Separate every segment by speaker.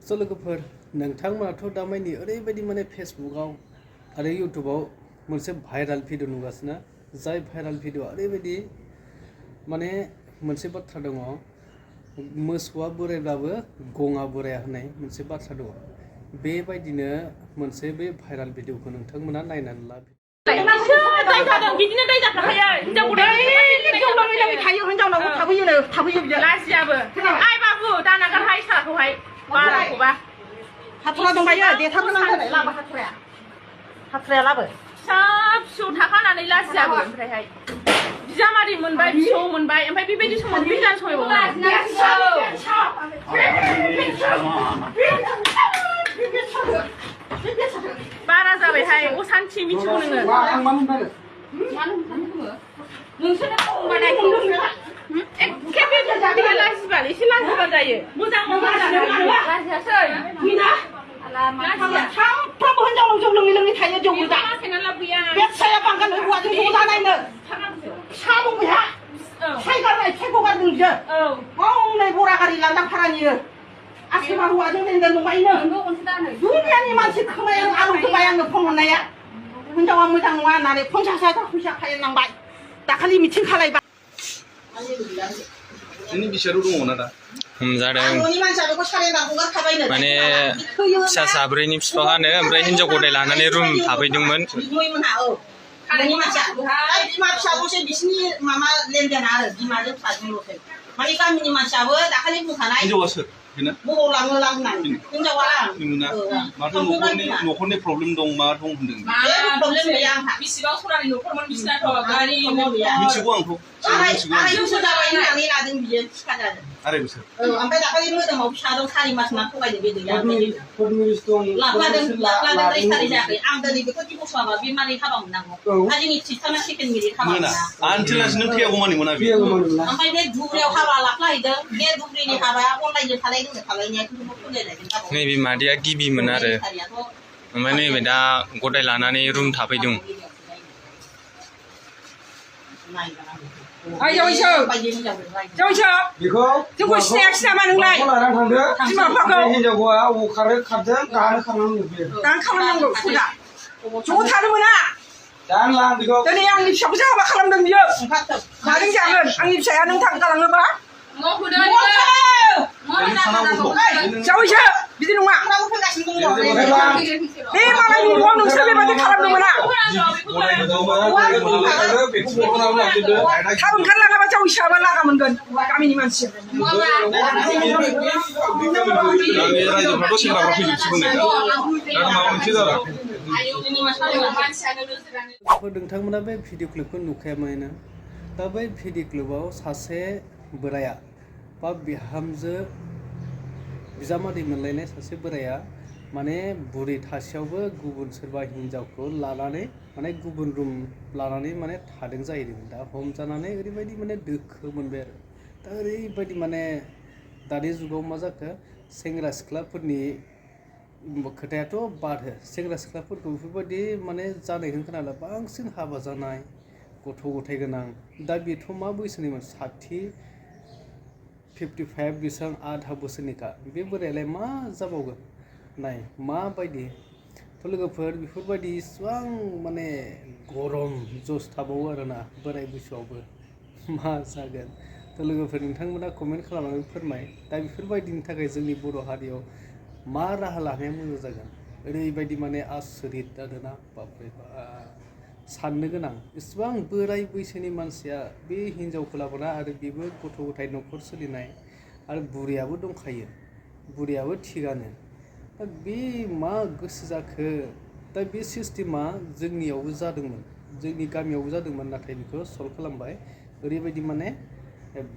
Speaker 1: स' लोगोफोर नोंथांमोनाथ' दामानि ओरैबायदि माने फेसबुकआव आरो इउटुबाव मोनसे भाइराल भिडिअ नुगासिनो जाय भाइराल भिडिअ ओरैबायदि माने मोनसे बाथ्रा दङ मोसौआ बोरायब्लाबो गङा बोराया होननाय मोनसे बाथ्रा दङ बेबायदिनो मोनसे बे भाइराल भिडिअखौ नोंथांमोना नायनानै ला
Speaker 2: बिदिनो दै जाखायो हिनजाव गोदान थायो हिनजावनावबो थाबैयो लाजियाबो आइ बाबु दानागारहाय साराखौहाय बाराखौबा हाथुरा दंबायो देथारनांगोन लाबो हाथुराया लाबो फिसा फिसौ थाखानानै लाजियाबो ओमफ्रायहाय बिजामादै मोनबाय फिसौ मोनबाय ओमफ्राय बेबायदि समाव बिजान बारा जाबायहाय असान्थि मिथिगौ नोङो लाजिबाल एसे लाजिबा जायो मोजां लाजियासै सानफ्रामबो हिनजावनाव जौ लोङै थायो जौ गोजा बे फिसाया बांगाल हौवाजों ज' जानायनो फिसा दं बेहा फिसाइ गारनाय फिसाइखौ गारदों बियो हनै बरा गारि लांदां भारानियो आसोमा हौवाजों लेनदेन दंबायनो दुनियानि मानसि खोमायाव आलु होबाय आंनो फन हरनाया हिनजावा मोजां नङा होननानै 50,000 फैसा खालायनांबाय दाखालि मिथिं खालायबाय
Speaker 3: नोंनि बिसारो दङ ना दा
Speaker 4: हमजादों माने फिसा साब्रैनि बिफायानो ओमफ्राय हिनजाव गदाय लानानै रुम थाफैदोंमोन
Speaker 5: बिमा फिसाल'सै बिसिनि माबा लेनदेना आरो बिमाजों फिसाजोंल'सै माने गामिनि मानसियाबो दाखालि बुंखानाय
Speaker 3: हिनजावा सोर
Speaker 5: बबाव लाङो लांनानै हिनजावा
Speaker 3: माथो न'खरनि प्रब्लेम दं मा दं होनदों
Speaker 5: प्रब्लेम गैया आंहा
Speaker 2: बिसिबां सरानि न'खरमोन बिसिनाथ' गारि
Speaker 3: मिथिगौ आंथ'
Speaker 5: आराय बोसोर जाबाय होननानै लादों बियो थिखा जादों
Speaker 3: आराय बोसोर
Speaker 5: ओमफ्राय दाखालि मोदोमाव फिसा दं 4 मास मा थगायदों बे गैया लाफ्लादों रेजिस्टारि जायाखै आं दिनै बेखौ दिबस होआबा बे मारै हाबा मोननांगौ आजिनि थिसखाना सेकेन्ड मेरिट हाबा मोना
Speaker 3: आन्टिलास नों थैयागौ मानि मोना बे
Speaker 5: ओमफ्राय बे धुब्रियाव हाबा लाफ्लाहैदों बे धुब्रिनि हाबाया अनलाइनजों खालायदों खालायनाया खिन्थु खुलिलायदों
Speaker 4: नैबे मादैया गिबिमोन आरो ओमफ्राय नैबे दा गदाय लानानै रुम थाफैदों
Speaker 2: जोंखौ सिनायाखिसै नामा नोंलाय
Speaker 6: हिनजावआ अबाव खारदों दानो
Speaker 2: खालामनांगौ फुजा ज' थानो मोना दिनै आंनि फिसाखौसो हाबा खालामदों बियो माजों जागोन आंनि फिसाया नों गालाङोबा जावैसो बिदि नङा बे मालायनि न'आव नोंसोर बेबायदि खालामनो मोना थाब ओंखारलाङाबा जावैसोआबा लागा मोनगोन गामिनि मानसि
Speaker 3: रायजोफ्राथ' सेंग्राफ्रा फैजोबसिगोन माबा मोनसे जाला
Speaker 1: नोंथांमोना बे भिडिअ क्लिपखौ नुखायामोन दा बै भिडिअ क्लिपआव सासे बोराया बा बिहामजो बिजामादै मोनलायनाय सासे बोराया माने बुरि थासेयावबो गुबुन सोरबा हिनजावखौ लानानै माने गुबुन रुम लानानै माने थादों जाहैदों दा हमजानानै ओरैबायदि माने दोखो मोनबाय आरो दा ओरैबायदि माने दानि जुगाव मा जाखो सेंग्रा सिख्लाफोरनि खोथायाथ' बादहो सेंग्रा सिख्लाफोरखौ बेफोरबायदि माने जानायखौ खोनाला बांसिन हाबा जानाय गथ' गथाय गोनां दा बेथ' मा बैसोनिमोन 55 बेसेबां आधा बोसोरनिखा बे बोरायालाय मा जाबावगोन नाय माबायदि थ' लोगोफोर बेफोरबायदि इसिबां माने गरम जस थाबावो आरोना बोराय बैसोआवबो मा जागोन थ' लोगोफोर नोंथांमोना कमेन्ट खालामनानै फोरमाय दा बेफोरबायदिनि थाखाय जोंनि बर' हारियाव मा राहा लानाया मोजां जागोन ओरैबायदि माने आसरित आरोना बापरे बा साननो गोनां इसिबां बोराय बैसोनि मानसिया बे हिनजावखौ लाबोना आरो बेबो गथ' गथाय न'खर सोलिनाय आरो बुरियाबो दंखायो बुरियाबो थिगानो दा बे मा गोसो जाखो दा बे सिस्टेमा जोंनियावबो जादोंमोन जोंनि गामियावबो जादोंमोन नाथाय बेखौ सल्भ खालामबाय ओरैबायदि माने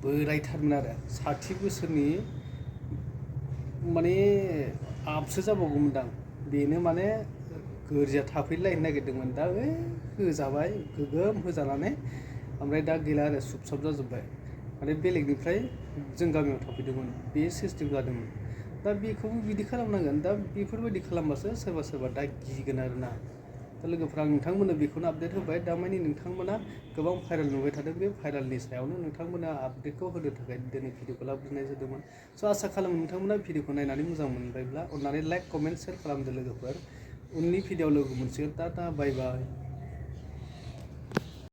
Speaker 1: बोरायथारमोन आरो 60 बोसोरनि माने आबसो जाबावगौमोनदां बेनो माने गोरजिया थाफैलायनो नागिरदोंमोन दा होजाबाय गोगोम होजानानै ओमफ्राय दा गैला आरो सुबसाब जाजोब्बाय माने बेलेगनिफ्राय जों गामियाव थाफैदोंमोन बे सिस्टेम जादोंमोन दा बेखौबो बिदि खालामनांगोन दा बेफोरबायदि खालामबासो सोरबा दा गिगोन आरोना दा लोगोफोरा नोंथांमोननो बेखौनो आपडेट होबाय दामानि नोंथांमोना गोबां भाइरेल नुबाय थादों बे भाइरेलनि सायावनो नोंथांमोना आपडेटखौ होनो थाखाय दिनै भिडिअखौ लाबोनाय जादोंमोन स' आसा खालामो नोंथांमोना भिडिअखौ नायनानै मोजां मोनबायब्ला अननानै लाइक कमेन्ट शेयार खालामदो लोगोफोर उननि भिडिअ लोगो मोनसिगोन दा बाय बाय